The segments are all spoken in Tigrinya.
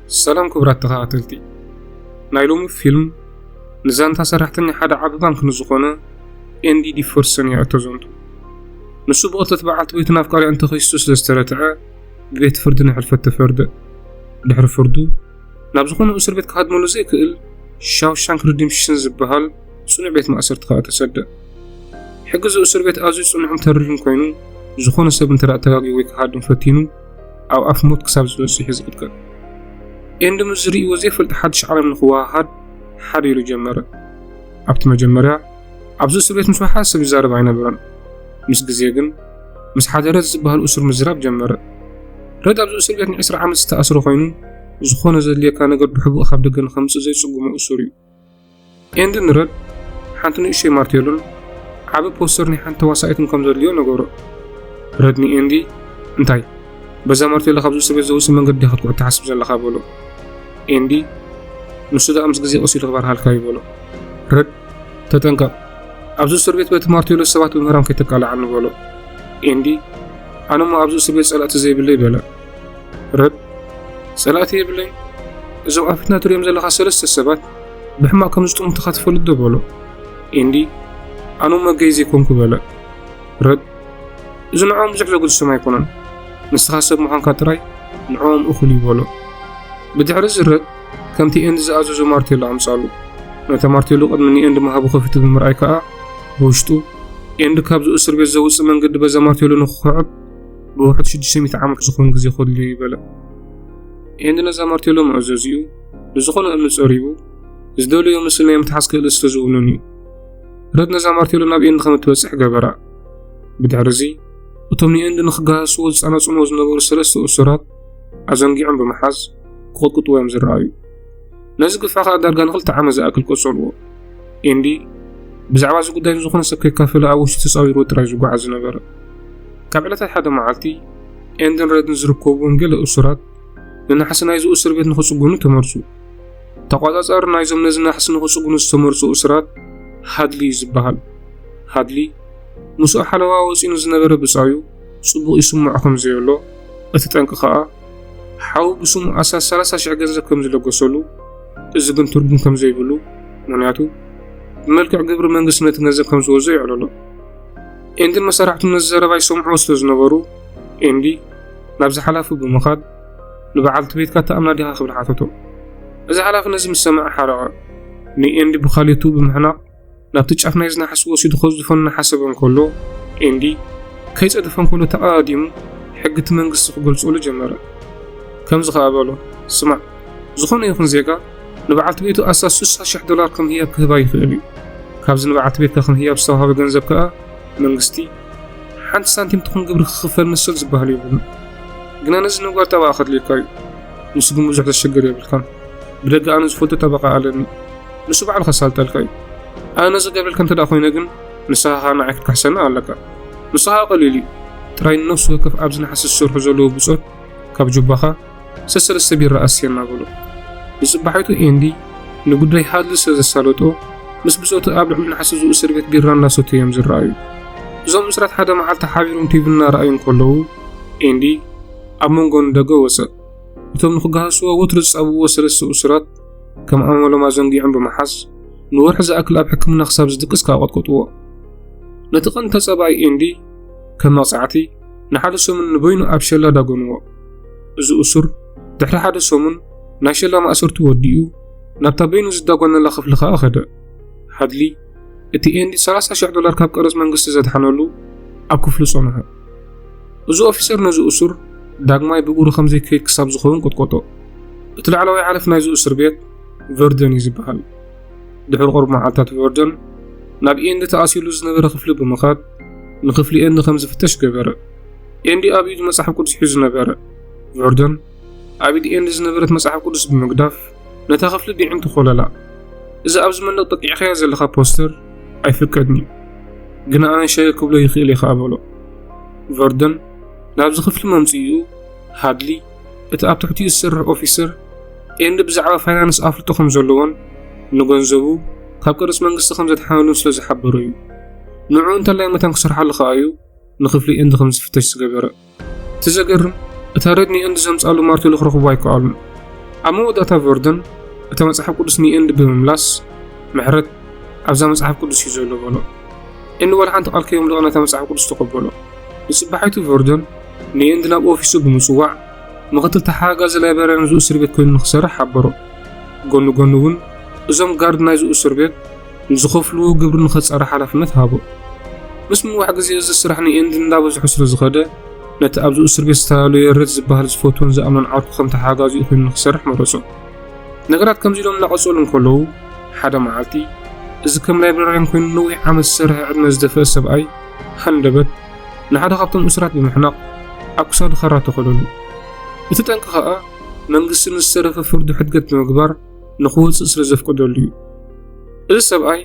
ሰላም ክቡራት ተኸታተልቲ፣ ናይ ሎሚ ፊልም ንዛንታ ሰራሕተኛ ሓደ ዓቢ ባንክ ንዝኾነ ኤንዲ ዲፈርሰን እያ እተዘንቱ። ንሱ ብቕትለት በዓልቲ ቤቱ ናብ ቃልያ እንተኸሲሱ ስለ ዝተረትዐ፣ ብቤት ፍርዲ ንሕልፈት ተፈርደ። ድሕሪ ፍርዱ፣ ናብ ዝኾነ እስር ቤት ክሃድመሉ ዘይክእል ሻውሻንክ ሪዲምሽን ዝበሃል ጽኑዕ ቤት ማእሰርቲ ከኣ ተሰደ። ሕጊ እዚ እስር ቤት ኣዝዩ ጽኑዕን ተሪርን ኮይኑ፣ ዝኾነ ሰብ እንተ ደኣ ተጋግዩ ወይ ክሃድም ፈቲኑ፣ ኣብ ኣፍ ሞት ክሳብ ዝበጽሕ እዩ ዝቕጥቀጥ። ኤንዲ ምስ ዝርእይዎ ዘይፈልጥ ሓድሽ ዓለም ንኽወሃሃድ ሓደ ኢሉ ጀመረ። ኣብቲ መጀመርያ፣ ኣብዚ እስር ቤት ምስ ወሓደ ሰብ ይዛረብ ኣይነበረን። ምስ ግዜ ግን፣ ምስ ሓደ ረድ ዝበሃል እሱር ምዝራብ ጀመረ። ረድ ኣብዚ እስር ቤት ንዕስራ ዓመት ዝተኣስረ ኮይኑ፣ ዝኾነ ዘድልየካ ነገር ብሕቡእ ካብ ደገ ንኸምጽእ ዘይጽጉሞ እሱር እዩ። ኤንዲ ንረድ ሓንቲ ንእሽቶይ ማርቴሎን ዓቢ ፖስተር ናይ ሓንቲ ተዋሳኢትን ከም ዘድልዮ ነገሮ። ረድ ንኤንዲ፣ "እንታይ፣ በዛ ማርቴሎ ካብዚ እስር ቤት ዘውጽእ መንገዲ ዲኻ ክትኩዕት ትሓስብ ዘለኻ?" በሎ። ኤንዲ፣ "ንሱ ደኣ ምስ ግዜ ቀስ ኢሉ ክበርሃልካ እዩ" በሎ። ረድ፣ "ተጠንቀቕ፣ ኣብዚ እስር ቤት በቲ ማርቴሎ ሰባት ብምህራም ከይተቃልዓኒ" በሎ። ኤንዲ፣ "ኣነ እሞ ኣብዚ እስር ቤት ጸላእቲ ዘይብለይ" በለ። ረድ፣ "ጸላእቲ የብለይን? እዞም ኣብ ፊትና ትርእዮም ዘለኻ ሰለስተ ሰባት ብሕማቕ ከም ዝጥምቱኻ ትፈልጥ ዶ?" በሎ። ኤንዲ፣ "ኣነ እሞ ገይ ዘይኮንኩ" በለ። ረድ፣ "እዚ ንዕኦም ብዙሕ ዘገድሶም ኣይኮነን። ንስኻ ሰብ ምዃንካ ጥራይ ንዕኦም እኹል እዩ" በሎ። ብድሕሪ እዚ ረድ ከምቲ ኤንዲ ዝኣዘዞ ማርቴሎ ኣምጻሉ። ነታ ማርቴሎ ቅድሚ ንኤንዲ ምሃቡ ከፊቱ ብምርኣይ ከኣ ብውሽጡ፣ ኤንዲ ካብዚ እስር ቤት ዘውጽእ መንገዲ በዛ ማርቴሎ ንኽኹዕት ብውሑድ ሽዱሽተ ሚእቲ ዓመት ዝኸውን ግዜ ከድልዮ እዩ በለ። ኤንዲ ነዛ ማርቴሎ መእዘዚኡ ብዝኾነ እምኒ ጸሪቡ ዝደለዮ ምስል ናይ ምትሓዝ ክእለት ስለ ዝውንን እዩ። ረድ ነዛ ማርቴሎ ናብ ኤንዲ ከም እትበጽሕ ገበራ። ብድሕሪ እዚ፣ እቶም ንኤንዲ ንኽገሃስዎ ዝጸናጽንዎ ዝነበሩ ሰለስተ እሱራት ኣዘንጊዖም ብምሓዝ ክቕጥቅጥዎ እዮም ዝረኣዩ። ነዚ ግፍዒ ከኣ ዳርጋ ንኽልተ ዓመት ዝኣክል ቀጸልዎ። ኤንዲ ብዛዕባ እዚ ጉዳይ ንዝኾነ ሰብ ከይካፈለ ኣብ ውሽጢ ተጻዊርዎ ጥራይ ዝጓዓዝ ዝነበረ። ካብ ዕለታት ሓደ መዓልቲ፣ ኤንድን ረድን ዝርከብዎም ገለ እሱራት ንናሕሲ ናይዚ እስር ቤት ንኽጽጉኑ ተመርጹ። ተቋጻጻሪ ናይዞም ነዚ ናሕሲ ንኽጽጉኑ ዝተመርጹ እሱራት ሃድሊ እዩ ዝበሃል። ሃድሊ ምስኡ ሓለዋ ወጺኡ ንዝነበረ ብጻዩ ጽቡቕ ይስምዖ ከም ዘየሎ፣ እቲ ጠንቂ ከኣ ሓዉ ብስሙ ኣስታት ሰላሳ ሽሕ ገንዘብ ከም ዝለገሰሉ፣ እዚ ግን ትርጉም ከም ዘይብሉ፣ ምኽንያቱ ብመልክዕ ግብሪ መንግስቲ ነቲ ገንዘብ ከም ዝወዞ የዕለሎ። ኤንድን መሳርሕቱን ነዚ ዘረባ ይሰምዕዎ ስለ ዝነበሩ፣ ኤንዲ ናብዚ ሓላፊ ብምኻድ፣ "ንበዓልቲ ቤትካ ትኣምና ዲኻ?" ክብል ሓተቶ። እዚ ሓላፊ ነዚ ምስ ሰምዐ ሓረቐ። ንኤንዲ ብኻልዮቱ ብምሕናቕ ናብቲ ጫፍ ናይዚ ናሕሲ ወሲዱ ከዝድፎ እናሓሰበ እንከሎ፣ ኤንዲ ከይጸደፈ እንከሎ ተቐዳዲሙ ሕጊ እቲ መንግስቲ ክገልጸሉ ጀመረ። ከምዚ ከኣ በሎ፣ "ስማዕ፣ ዝኾነ ይኹን ዜጋ ንበዓልቲ ቤቱ ኣስታት ስሳ ሽሕ ዶላር ከም ህያብ ክህባ ይኽእል እዩ። ካብዚ ንበዓልቲ ቤትካ ከም ህያብ ዝተዋህበ ገንዘብ ከኣ መንግስቲ ሓንቲ ሳንቲም ትኹን ግብሪ ክኽፈል መሰል ዝበሃል የብሉን። ግና ነዚ ንምግባር ጠበቓ ከድልየካ እዩ። ንሱ ግን ብዙሕ ዘሸግር የብልካን። ብደገ ኣነ ዝፈልጦ ጠበቓ ኣለኒ። ንሱ ባዕሉ ከሳልጠልካ እዩ። ኣነ ነዚ ገብረልካ እንተ ደኣ ኮይነ ግን ንስኻ ኸኣ ንዓይ ክትክሕሰኒ ኣለካ። ንሱ ኸኣ ቀሊል እዩ። ጥራይ ንነፍሲ ወከፍ ኣብዚ ናሕሲ ዝሰርሑ ዘለዉ ብጾት ካብ ጁባኻ ሰሰለስተ ቢራ ኣስየና" በሎ። ንጽባሒቱ ኤንዲ ንጉዳይ ሃድሊ ስለ ዘሳለጦ፣ ምስ ብጾቱ ኣብ ልዕሊ ናሕሲ እዚ እስር ቤት ቢራ እናሰተዩ እዮም ዝረኣዩ። እዞም እሱራት ሓደ መዓልቲ ሓቢሮም ቲቪ እናረኣዩ እንከለዉ፣ ኤንዲ ኣብ መንጎ ንደገ ወጸ። እቶም ንኽገሃስዎ ወትሩ ዝጻብእዎ ሰለስተ እሱራት ከም ኣመሎም ኣዘንጊዖም ብምሓዝ፣ ንወርሒ ዝኣክል ኣብ ሕክምና ክሳብ ዝድቅስ ከኣ ቀጥቅጥዎ። ነቲ ቀንዲ ተጻባኢ ኤንዲ ከም መቕጻዕቲ ንሓደ ሰሙን ንበይኑ ኣብ ሸላ ዳጎንዎ። እዚ እሱር ድሕሪ ሓደ ሰሙን ናይ ሸላ ማእሰርቲ ወዲኡ ናብታ በይኑ ዝዳጎነላ ክፍሊ ከኣ ከደ። ሃድሊ እቲ ኤንዲ ሰላሳ ሽሕ ዶላር ካብ ቀረጽ መንግስቲ ዘድሓነሉ ኣብ ክፍሉ ጸንሖ። እዚ ኦፊሰር ነዚ እሱር ዳግማይ ብእግሩ ከም ዘይከይድ ክሳብ ዝኸውን ቀጥቀጦ። እቲ ላዕለዋይ ሓለፊ ናይዚ እስር ቤት ቨርደን እዩ ዝበሃል። ድሕሪ ቁሩብ መዓልታት ቨርደን ናብ ኤንዲ ተኣሲሉ ዝነበረ ክፍሊ ብምኻድ ንክፍሊ ኤንዲ ከም ዝፍተሽ ገበረ። ኤንዲ ኣብ ኢዱ መጽሓፍ ቅዱስ ሒዙ ነበረ። ቨርደን ኣብ ኢድ ኤንዲ ዝነበረት መጽሓፍ ቅዱስ ብምግዳፍ ነታ ክፍሊ ዲዒምቱ ኮለላ። "እዚ ኣብዚ መንደቕ ጠቂዕካዮ ዘለኻ ፖስተር ኣይፍቀድን እዩ፣ ግና ኣነ ሸለል ክብሎ ይኽእል እየ" ከኣ በሎ። ቨርደን ናብዚ ክፍሊ መምጽኢኡ ሃድሊ እቲ ኣብ ትሕቲኡ ዝሰርሕ ኦፊሰር ኤንዲ ብዛዕባ ፋይናንስ ኣፍልጦ ከም ዘለዎን ንገንዘቡ ካብ ቅርጽ መንግስቲ ከም ዘድሓነሉን ስለ ዝሓበሮ እዩ። ንዕኡ እንተላይ መታን ክሰርሓሉ ከኣ እዩ ንክፍሊ ኤንዲ ከም ዝፍተሽ ዝገበረ። እቲ ዘገርም፣ እታ ረድኒ ኤንዲ ዘምጻሉ ማርቴሎ ክረኽብዋ ኣይከኣሉን። ኣብ መወዳእታ ቨርደን እታ መጽሓፍ ቅዱስ ንኤንዲ ብምምላስ፣ "ምሕረት ኣብዛ መጽሓፍ ቅዱስ እዩ ዘሎ" በሎ። ኤንዲ ዋላ ሓንቲ ቃል ከየምለቐ ነታ መጽሓፍ ቅዱስ ተቐበሎ። ንጽባሒቱ ቨርደን ንኤንዲ ናብ ኦፊሱ ብምጽዋዕ፣ ምኽትል ተሓጋጋዚ ላይብረርያን ናይዚ እስር ቤት ኮይኑ ንኽሰርሕ ሓበሮ። ጎኒ ጎኒ እውን እዞም ጋርድ ናይዚ እስር ቤት ንዝኸፍልዎ ግብሪ ንኸጻሪ ሓላፍነት ሃቦ። ምስ ምንዋሕ ግዜ እዚ ስራሕ ንኤንዲ እንዳበዝሖ ስለ ዝኸደ፣ ነቲ ኣብዚ እስር ቤት ስታንለይ ሬድ ዝበሃል ዝፈትዎን ዝኣምኖን ዓርኩ ከም ተሓጋዚኡ ኮይኑ ንኽሰርሕ መረጾ። ነገራት ከምዚ ኢሎም እናቐጸሉ እንከለዉ፣ ሓደ መዓልቲ፣ እዚ ከም ላይብረርያን ኮይኑ ነዊሕ ዓመት ዝሰርሐ ዕድመ ዝደፍአ ሰብኣይ ሃንደበት ንሓደ ካብቶም እሱራት ብምሕናቕ ኣብ ክሳዱ ኻራ ተኸለሉ። እቲ ጠንቂ ኸኣ መንግስቲ ንዝተረፈ ፍርዱ ሕድገት ብምግባር ንኽወጽእ ስለ ዘፍቀደሉ እዩ። እዚ ሰብኣይ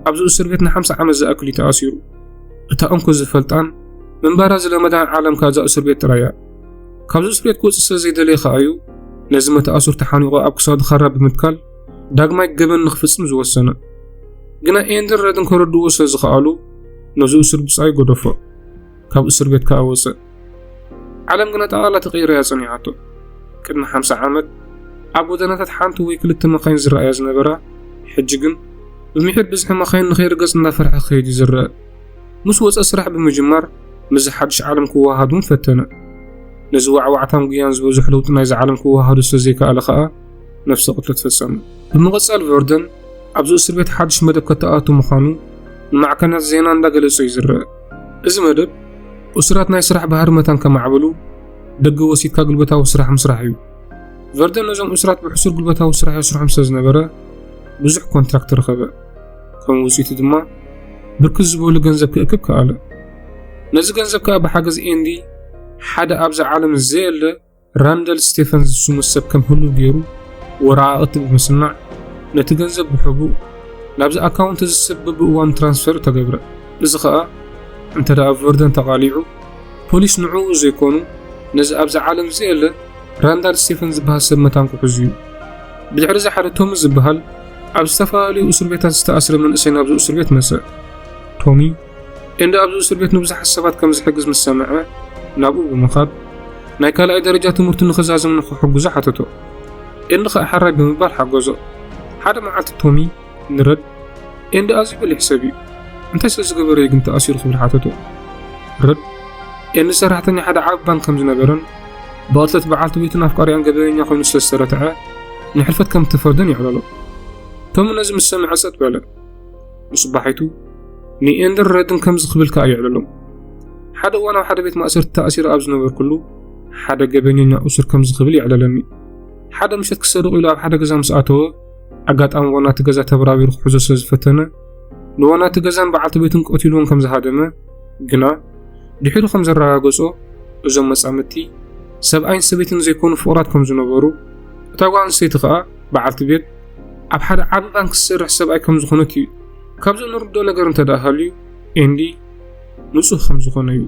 ኣብዚ እስር ቤት ንሓምሳ ዓመት ዝኣክል እዩ ተኣሲሩ። እታ እንኮ ዝፈልጣን ምንባራ ዝለመዳን ዓለም ከኣ እዛ እስር ቤት ጥራይ እያ። ካብዚ እስር ቤት ክወጽእ ስለ ዘይደለየ ከኣ እዩ ነዚ መተኣሱር ተሓኒቑ ኣብ ክሳዱ ኻራ ብምትካል ዳግማይ ገበን ንኽፍጽም ዝወሰነ። ግና ኤንድን ረድን ከረድእዎ ስለ ዝኸኣሉ ነዚ እሱር ብጻዩ ገደፎ። ካብ እስር ቤት ከኣ ወጸ። ዓለም ግና ጠቕላላ ተቐይራ እያ ጸኒሓቶ። ቅድሚ ሓምሳ ዓመት ኣብ ጎደናታት ሓንቲ ወይ ክልተ መኻይን ዝረኣያ ዝነበራ፣ ሕጂ ግን ብምሒር ብዝሒ መኻይን ንኸይርገጽ እናፈርሐ ክኸይድ እዩ ዝረአ። ምስ ወጸ ስራሕ ብምጅማር ምስዚ ሓድሽ ዓለም ክወሃሃድ እውን ፈተነ። ነዚ ዋዕዋዕታን ጉያን ዝበዝሑ ለውጢ ናይዚ ዓለም ክወሃሃዱ ስለ ዘይከኣለ ከኣ ነፍሰ ቅትለት ፈጸመ። ብምቕጻል ቨርደን ኣብዚ እስር ቤት ሓድሽ መደብ ከተኣቱ ምዃኑ ንማዕከናት ዜና እንዳገለጾ እዩ ዝረአ። እዚ መደብ እሱራት ናይ ስራሕ ባህሪ መታን ከማዕብሉ፣ ደገ ወሲድካ ጉልበታዊ ስራሕ ምስራሕ እዩ። ቨርደን ነዞም እሱራት ብሕሱር ጉልበታዊ ስራሕ የስርሖም ስለ ዝነበረ ብዙሕ ኮንትራክት ረኸበ። ከም ውጽኢቱ ድማ ብርክት ዝበሉ ገንዘብ ክእክብ ከኣለ። ነዚ ገንዘብ ከኣ ብሓገዝ ኤንዲ ሓደ ኣብዛ ዓለም ዘየለ ራንደል ስቴፈንስ ዝስሙ ሰብ ከም ህሉው ገይሩ ወረቓቕቲ ብምስናዕ፣ ነቲ ገንዘብ ብሕቡእ ናብዚ ኣካውንት እዚ ሰብ በብእዋኑ ትራንስፈር ተገብረ። እዚ ኸኣ እንተ ደኣ ቨርደን ተቓሊዑ፣ ፖሊስ ንዕኡ ዘይኮኑ ነዚ ኣብዛ ዓለም ዘየለ ራንዳል ስቴፈንስ ዝበሃል ሰብ መታን ክሕዙ እዩ። ብድሕሪ እዚ ሓደ ቶሚ ዝበሃል ኣብ ዝተፈላለዩ እስር ቤታት ዝተኣስረ መንእሰይ ናብዚ እስር ቤት መጸ። ቶሚ ኤንዲ ኣብዚ እስር ቤት ንብዙሓት ሰባት ከም ዝሕግዝ ምስ ሰምዐ፣ ናብኡ ብምኻድ ናይ ካልኣይ ደረጃ ትምህርቱ ንኽዛዝም ንኽሕግዞ ሓተቶ። ኤንዲ ኸኣ ሕራይ ብምባል ሓገዞ። ሓደ መዓልቲ ቶሚ ንረድ፣ "ኤንዲ ኣዝዩ በሊሕ ሰብ እዩ። እንታይ ስለ ዝገበረ እዩ ግን ተኣሲሩ?" ክብል ሓተቶ። ረድ፣ ኤንዲ ሰራሕተኛ ሓደ ዓቢ ባንክ ከም ዝነበረን ብቕትለት በዓልቲ ቤቱን ኣፍቃሪኣን ገበነኛ ኮይኑ ስለ ዝተረትዐ ንሕልፈት ከም እተፈርደን የዕለሎ። ቶሚ ነዚ ምስ ሰምዐ ጸጥ በለ። ንጽባሒቱ ንኤንድን ረድን ከምዚ ክብል ከኣ የዕለሎም። ሓደ እዋን ኣብ ሓደ ቤት ማእሰርቲ ተኣሲረ ኣብ ዝነበርኩሉ፣ ሓደ ገበነኛ እሱር ከምዚ ክብል የዕለለኒ። ሓደ ምሸት ክሰርቕ ኢሉ ኣብ ሓደ ገዛ ምስ ኣተወ፣ ኣጋጣሚ ዋና እቲ ገዛ ተበራቢሩ ክሕዞ ስለ ዝፈተነ፣ ንዋና እቲ ገዛን በዓልቲ ቤቱን ቀቲልዎን ከም ዝሃደመ፣ ግና ድሒሩ ከም ዘረጋገጾ፣ እዞም መጻምድቲ ሰብኣይን ሰበይትን ዘይኮኑ ፍቑራት ከም ዝነበሩ፣ እታ ጓል ኣንስተይቲ ከኣ በዓልቲ ቤት ኣብ ሓደ ዓቢ ባንክ ዝሰርሕ ሰብኣይ ከም ዝኾነት እዩ። ካብዚ እንርድኦ ነገር እንተ ደኣ ሃልዩ፣ ኤንዲ ንጹህ ከም ዝኾነ እዩ።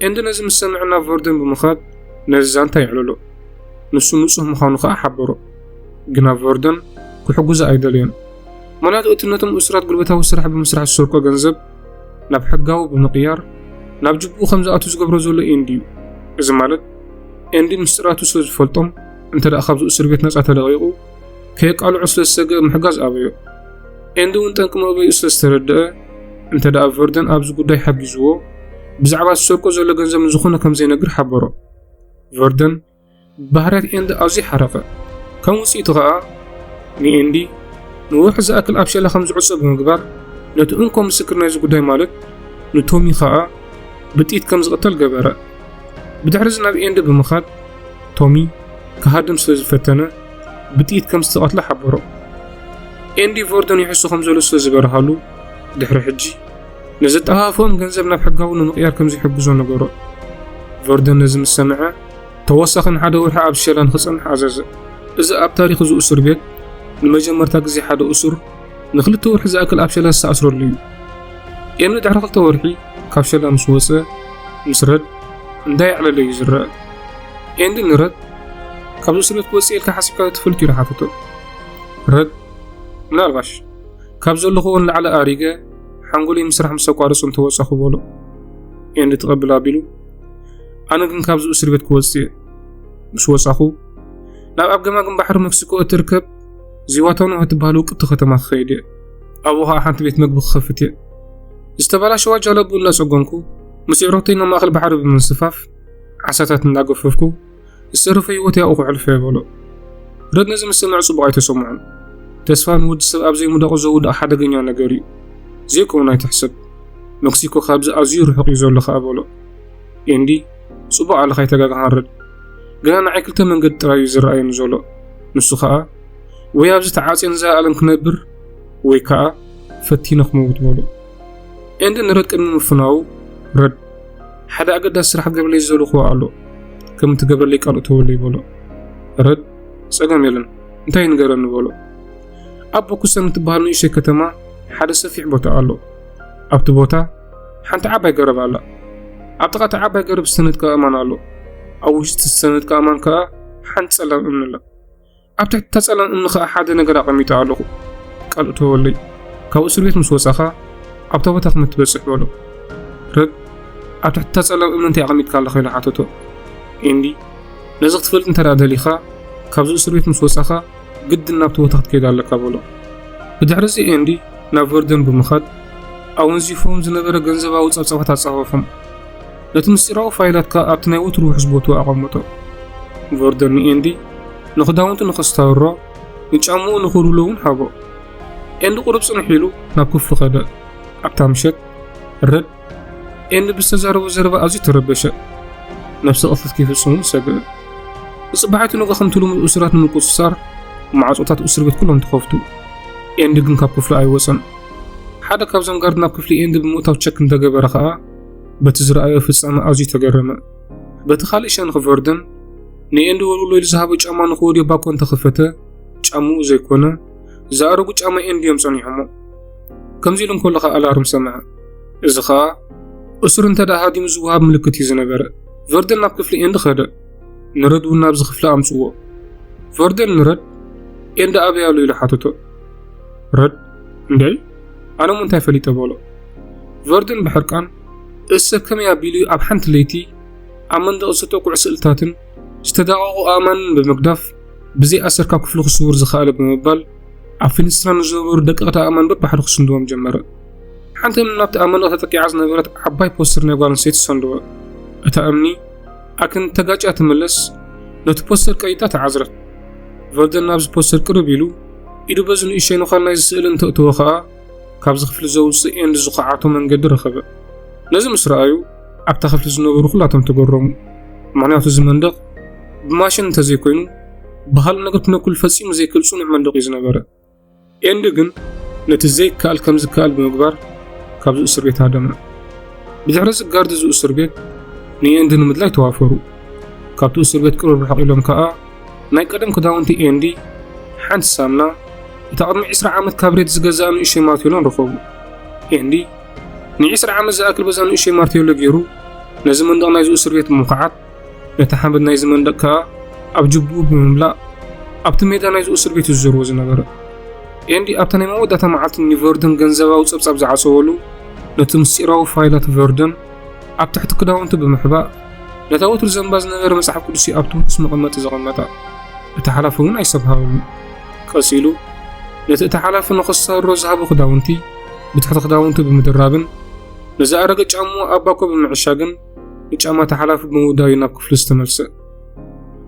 ኤንዲ ነዚ ምስ ሰምዐ ናብ ቨርደን ብምኻድ ነዚ ዛንታ የዕለሎ። ንሱ ንጹህ ምዃኑ ከኣ ሓበሮ። ግና ቨርደን ክሕግዞ ኣይደለየን። ምኽንያቱ እቲ ነቶም እሱራት ጉልበታዊ ስራሕ ብምስራሕ ዝሰርቆ ገንዘብ ናብ ሕጋዊ ብምቕያር ናብ ጅቡኡ ከም ዝኣቱ ዝገብሮ ዘሎ ኤንዲ እዩ። እዚ ማለት ኤንዲ ምስጢራቱ ስለ ዝፈልጦም እንተ ደኣ ካብዚ እስር ቤት ነጻ ተለቒቑ ከየቃልዖ ስለ ዝሰግእ ምሕጋዝ ኣበዮ። ኤንዲ እውን ጠንቂ መእበይኡ ስለ ዝተረድአ እንተ ደኣ ቨርደን ኣብዚ ጉዳይ ሓጊዝዎ ብዛዕባ ዝሰርቆ ዘሎ ገንዘብ ንዝኾነ ከም ዘይነግር ሓበሮ። ቨርደን ብባህርያት ኤንዲ ኣዝዩ ሓረቐ። ከም ውጽኢቱ ኸኣ ንኤንዲ ንወርሒ ዝኣክል ኣብ ሸላ ከም ዝዕጾ ብምግባር ነቲ እንኮ ምስክር ናይዚ ጉዳይ ማለት ንቶሚ ኸኣ ብጥይት ከም ዝቕተል ገበረ። ብድሕሪ እዚ ናብ ኤንዲ ብምኻድ ቶሚ ክሃድም ስለ ዝፈተነ ብጥይት ከም ዝተቐትለ ሓበሮ። ኤንዲ ቨርደን ይሕሱ ከም ዘሎ ስለ ዝበርሃሉ ድሕሪ ሕጂ ነዘጠፋፍኦም ገንዘብ ናብ ሕጋዊ ንምቕያር ከም ዝሕግዞ ነገሮ። ቨርደን ነዚ ምስ ሰምዐ ተወሳኺ ንሓደ ወርሒ ኣብ ሸላ ንኽጸንሕ ኣዘዘ። እዚ ኣብ ታሪኽ እዚ እስር ቤት ንመጀመርታ ግዜ ሓደ እሱር ንኽልተ ወርሒ ዝኣክል ኣብ ሸላ ዝተኣስረሉ እዩ። ኤንዲ ድሕሪ ክልተ ወርሒ ካብ ሸላ ምስ ወጸ ምስ ረድ እንዳየዕለለ እዩ ዝረአ። ኤንዲ ንረድ፣ "ካብዚ እስር ቤት ክወጽእ ኢልካ ሓሲብካ ዶ ትፈልጥ?" ኢሉ ሓተቶ። ረድ፣ "ምናልባሽ ካብ ዘለኹዎ ንላዕሊ ኣሪገ ሓንጎለይ ምስራሕ ምስ ኣቋረጹ እንተወጻኹ" በሎ። ኤንዲ ትቐብል ኣቢሉ፣ "ኣነ ግን ካብዚ እስር ቤት ክወጽእ እየ። ምስ ወጻኹ ናብ ኣብ ገማግም ባሕሪ መክሲኮ እትርከብ ዚዋታኖ እትበሃል ውቅብቲ ከተማ ክኸይድ እየ። ኣብኡ ኸኣ ሓንቲ ቤት መግቢ ክኸፍት እየ። ዝተበላሸዋ ጃለቡ እናጸገንኩ፣ ምስ ኣዕሩኽተይ ናብ ማእከል ባሕሪ ብምንስፋፍ፣ ዓሳታት እናገፈፍኩ፣ ዝተረፈ ህይወተይ ኣብኡ ከሕልፎ እየ በሎ። ረድ ነዚ ምስ ሰምዐ ጽቡቕ ኣይተሰምዖን። ተስፋ ንወዲ ሰብ ኣብ ዘይምውዳቑ ዘውድቕ ሓደገኛ ነገር እዩ። ዘይከውን ኣይትሕሰብ። መክሲኮ ካብዚ ኣዝዩ ርሑቕ እዩ ዘሎ ኸኣ በሎ። ኤንዲ፣ ጽቡቕ ኣለኻ፣ ኣይተጋግኻን ረድ። ግና ንዓይ ክልተ መንገዲ ጥራይ እዩ ዝረኣየኒ ዘሎ። ንሱ ኸኣ፣ ወይ ኣብዚ ተዓጽየን ዘላለም ክነብር፣ ወይ ከኣ ፈቲነ ክመውት በሎ። ኤንዲ ንረድ ቅድሚ ምፍናዉ፣ ረድ፣ ሓደ ኣገዳሲ ስራሕ ክገብረለይ ዝደለኹዎ ኣሎ። ከም እትገብረለይ ቃል እተወለይ በሎ። ረድ፣ ጸገም የለን፣ እንታይ ንገረኒ በሎ። ኣብ ቦኩሰን እትበሃል ንእሽተይ ከተማ ሓደ ሰፊሕ ቦታ ኣሎ። ኣብቲ ቦታ ሓንቲ ዓባይ ገረብ ኣላ። ኣብ ጥቓ እታ ዓባይ ገረብ ዝተነድቀ ኣእማን ኣሎ። ኣብ ውሽጢ ዝተነድቀ ኣእማን ከኣ ሓንቲ ጸላም እምኒ ኣላ። ኣብ ትሕቲ እታ ጸላም እምኒ ከኣ ሓደ ነገር ኣቐሚጠ ኣለኹ። ቃል እተወለይ፣ ካብ እስር ቤት ምስ ወጻኻ ኣብታ ቦታ ከም እትበጽሕ በሎ። ረድ፣ ኣብ ትሕቲ እታ ጸላም እምኒ እንታይ ኣቐሚጥካ ኣለኻ ኢሉ ሓተቶ። ኤንዲ፣ ነዚ ክትፈልጥ እንተ ደኣ ደሊኻ፣ ካብዚ እስር ቤት ምስ ወጻኻ ግድን ናብቲ ቦታ ክትከይድ ኣለካ በሎ። ብድሕሪ እዚ ኤንዲ ናብ ቨርደን ብምኻድ ኣወንዚፎም ዝነበረ ገንዘባዊ ጸብጻባት ኣጻፈፎም። ነቲ ምስጢራዊ ፋይላት ከኣ ኣብቲ ናይ ወትሩ ውሑስ ቦትኡ ኣቐመጦ። ቨርደን ንኤንዲ ንኽዳውንቱ ንኸስታውሮ፣ ንጫምኡ ንኽውልውሎ እውን ሃቦ። ኤንዲ ቁሩብ ጽንሕ ኢሉ ናብ ክፍሉ ኸደ። ኣብታ ምሸት ረድ ኤንዲ ብዝተዛረቦ ዘረባ ኣዝዩ ተረበሸ። ነብሰ ቅትለት ከይፍጽም እውን ሰግእ። ንጽባሒቱ ንግሆ ከምቲ ልሙድ እሱራት ንምቁጽጻር ማዕጾታት እስር ቤት ኩሎም ተኸፍቱ። ኤንዲ ግን ካብ ክፍሉ ኣይወጸን። ሓደ ካብዞም ጋርድ ናብ ክፍሊ ኤንዲ ብምእታው ቸክ እንተገበረ ኸኣ፣ በቲ ዝረኣዮ ፍጻመ ኣዝዩ ተገረመ። በቲ ካልእ ሸነኽ ቨርደን ንኤንዲ ወልውሎ ኢሉ ዝሃቦ ጫማ ንኽወድዮ ባኮ እንተኸፈተ፣ ጫምኡ ዘይኮነ፣ ዝኣረጉ ጫማ ኤንዲ እዮም ጸኒሖሞ። ከምዚ ኢሉ እንከሎ ኸኣ ኣላርም ሰምዐ። እዚ ኸኣ እሱር እንተ ደኣ ሃዲሙ ዝወሃብ ምልክት እዩ ዝነበረ። ቨርደን ናብ ክፍሊ ኤንዲ ኸደ። ንረድ እውን ናብዚ ክፍሊ ኣምጽዎ። ቨርደን ንረድ፣ ኤንዲ ኣበይ ኣሎ ኢሉ ሓተቶ። ረድ፣ እንድዒ፣ ኣነ እሞ እንታይ ፈሊጠ በሎ። ቨርደን ብሕርቃን፣ እሰ ከመይ ኣቢሉ ኣብ ሓንቲ ለይቲ ኣብ መንደቕ ዝተጠቁዑ ስእልታትን ዝተዳቐቑ ኣእማንን ብምግዳፍ ብዘይ ኣሰር ካብ ክፍሉ ክስውር ዝኸኣለ ብምባል ኣብ ፊንስትራ ንዝነበሩ ደቀቕቲ ኣእማን በብሓደ ክስንድዎም ጀመረ። ሓንቲ እምኒ ናብቲ ኣብ መንደቕ ተጠቂዓ ዝነበረት ዓባይ ፖስተር ናይ ጓል ኣንስተይቲ ሰንደወ። እታ እምኒ ኣክን ተጋጭያ ትምለስ፣ ነቲ ፖስተር ቀይጣ ተዓዝረት። ቨርደን ናብዚ ፖስተር ቅርብ ኢሉ ኢዱ በዚ ንእሽተይ ነዃል ናይዚ ስእሊ እንተእተወ ኸኣ ካብዚ ክፍሊ ዘውጽእ ኤንዲ ዝኸዓቶ መንገዲ ረኸበ። ነዚ ምስ ረኣዩ ኣብታ ክፍሊ ዝነበሩ ኩላቶም ተገረሙ። ምኽንያቱ እዚ መንደቕ ብማሽን እንተዘይኮይኑ ብኻልእ ነገር ክነክሉ ፈጺሙ ዘይክእል ጽኑዕ መንደቕ እዩ ዝነበረ። ኤንዲ ግን ነቲ ዘይከኣል ከም ዝከኣል ብምግባር ካብዚ እስር ቤት ሃደመ። ብድሕሪ እዚ ጋርድ እዚ እስር ቤት ንኤንዲ ንምድላይ ተዋፈሩ። ካብቲ እስር ቤት ቅርብ ርሕቕ ኢሎም ከኣ ናይ ቀደም ክዳውንቲ ኤንዲ፣ ሓንቲ ሳምና፣ እታ ቅድሚ ዕስራ ዓመት ካብ ሬድ ዝገዝኣ ንእሽተይ ማርቴሎን ረኸቡ። ኤንዲ ንዕስራ ዓመት ዝኣክል በዛ ንእሽተይ ማርቴሎ ገይሩ ነዚ መንደቕ ናይዚ እስር ቤት ብምኹዓት ነቲ ሓመድ ናይዚ መንደቕ ከኣ ኣብ ጅቡኡ ብምምላእ ኣብቲ ሜዳ ናይዚ እስር ቤት እዩ ዝዞርዎ ዝነበረ። ኤንዲ ኣብታ ናይ መወዳእታ መዓልቲ ንቨርደን ገንዘባዊ ጸብጻብ ዝዓጸወሉ ነቲ ምስጢራዊ ፋይላት ቨርደን ኣብ ትሕቲ ክዳውንቱ ብምሕባእ ነታ ወትሩ ዘንባ ዝነበረ መጽሓፍ ቅዱስ ኣብቲ ውሑስ መቐመጢ ዘቐመጣ። እቲ ሓላፊ እውን ኣይሰብሃሉን። ቀጺሉ ነቲ እቲ ሓላፊ ንኸስታውሮ ዝሃቦ ክዳውንቲ ብትሕቲ ክዳውንቱ ብምድራብን ንዝኣረገ ጫምኡ ኣብ ባኮ ብምዕሻግን ንጫማ እቲ ሓላፊ ብምውዳዩ ናብ ክፍሉ ዝተመልሰ።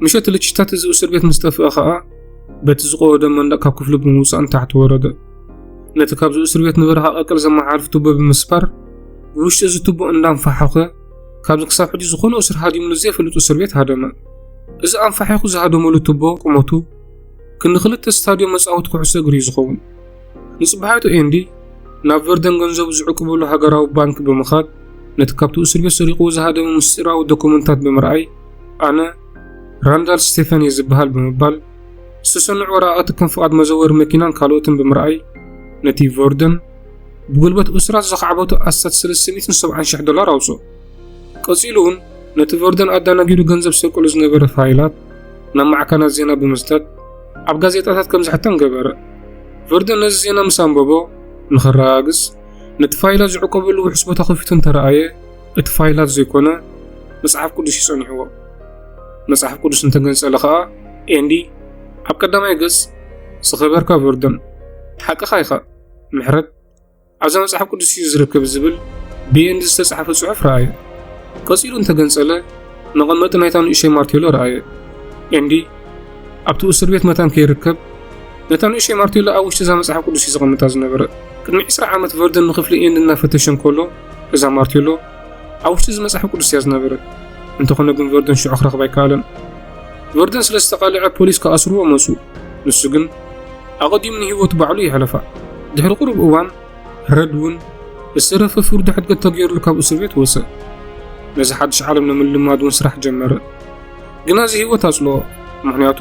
ምሸት ልችታት እዚ እስር ቤት ምስ ጠፍአ ኸኣ በቲ ዝቐወደ መንደቕ ካብ ክፍሉ ብምውጻእ ንታሕቲ ወረደ። ነቲ ካብዚ እስር ቤት ንበረኻ ቀቀል ዘመሓላልፍ ቱቦ ብምስባር ብውሽጢ እዚ ቱቦ እንዳንፋሖኸ ካብዚ ክሳብ ሕጂ ዝኾነ እስር ሃዲምሉ ዘይፈልጥ እስር ቤት ሃደመ። እዚ ኣንፋሒኹ ዝሃደመሉ ቱቦ ቁመቱ ክንዲ ክልተ ስታድዮም መጻወቲ ኩዕሶ እግሪ እዩ ዝኸውን። ንጽባሒቱ ኤንዲ ናብ ቨርደን ገንዘቡ ዝዕቅበሉ ሃገራዊ ባንክ ብምኻድ ነቲ ካብቲ እስር ቤት ሰሪቕዎ ዝሃደመ ምስጢራዊ ዶኩመንታት ብምርኣይ ኣነ ራንዳል ስቴፈን እየ ዝበሃል ብምባል ዝተሰንዑ ወረቓቕቲ ከም ፍቓድ መዘወሪ መኪናን ካልኦትን ብምርኣይ ነቲ ቨርደን ብጉልበት እሱራት ዘኻዕበቱ ኣስታት ሰለስተ ሚእትን ሰብዓን ሽሕ ዶላር ኣውጽኦ። ቀጺሉ እውን ነቲ ቨርደን ኣዳናጊዱ ገንዘብ ዝሰርቀሉ ዝነበረ ፋይላት ናብ ማዕከናት ዜና ብምስዳድ ኣብ ጋዜጣታት ከም ዝሕተም ገበረ። ቨርደን ነዚ ዜና ምስ ኣንበቦ ንኸረጋግጽ ነቲ ፋይላት ዝዕቆበሉ ውሑስ ቦታ ከፊቱ እንተረኣየ እቲ ፋይላት ዘይኮነ መጽሓፍ ቅዱስ እዩ ጸኒሕዎ። መጽሓፍ ቅዱስ እንተገንጸለ ኸኣ ኤንዲ ኣብ ቀዳማይ ገጽ ዝኸበርካ ቨርደን፣ ሓቅኻ ኢኻ፣ ምሕረት ኣብዛ መጽሓፍ ቅዱስ እዩ ዝርከብ ዝብል ብኤንዲ ዝተጻሕፈ ጽሑፍ ረኣየ። ቀጺሉ እንተገንጸለ መቐመጢ ናይታ ንእሽተይ ማርቴሎ ረኣየ። ኤንዲ ኣብቲ እስር ቤት መታን ከይርከብ ነታ ንእሽተይ ማርቴሎ ኣብ ውሽጢ እዛ መጽሓፍ ቅዱስ እዩ ዘቐምጣ ዝነበረ። ቅድሚ ዕስራ ዓመት ቨርደን ንክፍሊ ኤንዲ እናፈተሸ እንከሎ እዛ ማርቴሎ ኣብ ውሽጢ እዚ መጽሓፍ ቅዱስ እያ ዝነበረት። እንተኾነ ግን ቨርደን ሽዑ ክረኽባ ኣይከኣለን። ቨርደን ስለ ዝተቓልዐ ፖሊስ ክኣስርዎ መጹ። ንሱ ግን ኣቐዲሙ ንህይወቱ ባዕሉ የሕለፋ። ድሕሪ ቁሩብ እዋን ረድ እውን ዝተረፈ ፍርዱ ሕድገት ተገይሩሉ ካብ እስር ቤት ወጸ። ነዚ ሓድሽ ዓለም ንምልማድ እውን ስራሕ ጀመረ። ግና እዚ ህይወት ኣጽልኦ። ምኽንያቱ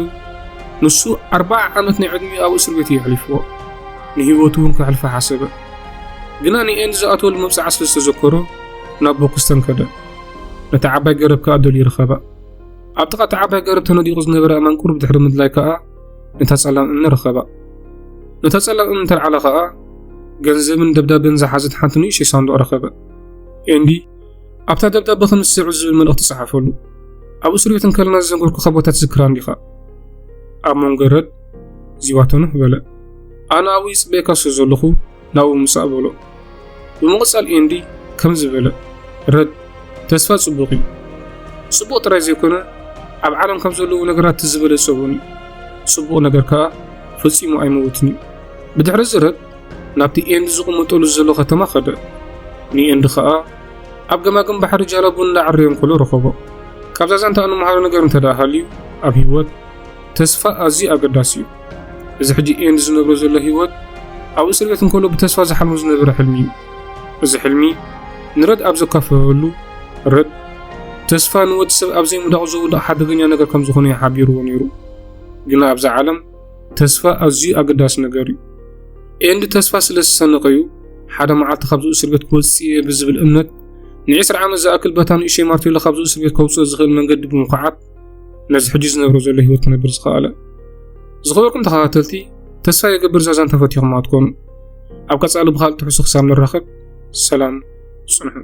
ንሱ ኣርባዓ ዓመት ናይ ዕድሚኡ ኣብ እስር ቤት እዩ ኣሕሊፍዎ። ንህይወቱ እውን ከሕልፋ ሓሰበ። ግና ንኤንዲ ዝኣተወሉ መብጽዓ ስለ ዝተዘከሮ ናብ ቦክስተን ከደ። ነታ ዓባይ ገረብ ከኣ ደልዩ ረኸባ። ኣብ ጥቓ እታ ዓባይ ገረብ ተነዲቑ ዝነበረ ኣእማን ቁሩብ ድሕሪ ምድላይ ከኣ ነታ ጸላም እምኒ ረኸባ። ነታ ጸላም እምኒ እንተልዓላ ከኣ ገንዘብን ደብዳቤን ዝሓዘት ሓንቲ ንእሽተይ ሳንዱቕ ረኸበ። ኤንዲ ኣብታ ደብዳበ ከም ዝስዕብ ዝብል መልእኽቲ ጸሓፈሉ። ኣብ እስር ቤት እንከለና ዝዘንገርኩኻ ቦታ ትዝክራ እንዲኻ? ኣብ መንጎ ረድ ዚዋተኑ በለ። ኣነ ኣብኡ ይጽበየካ ስለ ዘለኹ ናብኡ ምጻእ በሎ። ብምቕጻል ኤንዲ ከምዚ በለ፣ ረድ፣ ተስፋ ጽቡቕ እዩ። ጽቡቕ ጥራይ ዘይኮነ ኣብ ዓለም ካብ ዘለዉ ነገራት እቲ ዝበለጸ እውን እዩ። ጽቡቕ ነገር ከኣ ፈጺሙ ኣይመውትን እዩ። ብድሕሪ እዚ ረድ ናብቲ ኤንዲ ዝቕመጠሉ ዘሎ ከተማ ከደ። ንኤንዲ ከኣ ኣብ ገማግም ባሕሪ ጃላቡ እንዳዓረየ እንከሎ ረኸቦ። ካብዛ ዛንታ እንመሃሮ ነገር እንተ ደኣ ሃልዩ ኣብ ህይወት ተስፋ ኣዝዩ ኣገዳሲ እዩ። እዚ ሕጂ ኤንዲ ዝነብሮ ዘሎ ህይወት ኣብ እስር ቤት እንከሎ ብተስፋ ዝሓልሞ ዝነበረ ሕልሚ እዩ። እዚ ሕልሚ ንረድ ኣብ ዘካፈለሉ ረድ ተስፋ ንወዲ ሰብ ኣብ ዘይምውዳቑ ዘውድቕ ሓደገኛ ነገር ከም ዝኾነ እዩ ሓቢርዎ ነይሩ። ግና ኣብዛ ዓለም ተስፋ ኣዝዩ ኣገዳሲ ነገር እዩ። ኤንዲ ተስፋ ስለ ዝሰነቐ እዩ ሓደ መዓልቲ ካብዚ እስር ቤት ክወጽእ እየ ብዝብል እምነት ንዒስራ ዓመት ዝኣክል በታ ንእሽተይ ማርቴሎ ካብዚ እስር ቤት ከውጽኦ ዝኽእል መንገዲ ብምኹዓት ነዚ ሕጂ ዝነብሮ ዘሎ ህይወት ክነብር ዝኸኣለ። ዝኸበርኩም ተኸታተልቲ፣ ተስፋ የገብር እዛ ዛንታ ፈቲኹማ ትኾኑ። ኣብ ቀጻሊ ብኻልእ ትሕዝቶ ክሳብ ንራኸብ ሰላም ጽንሑ።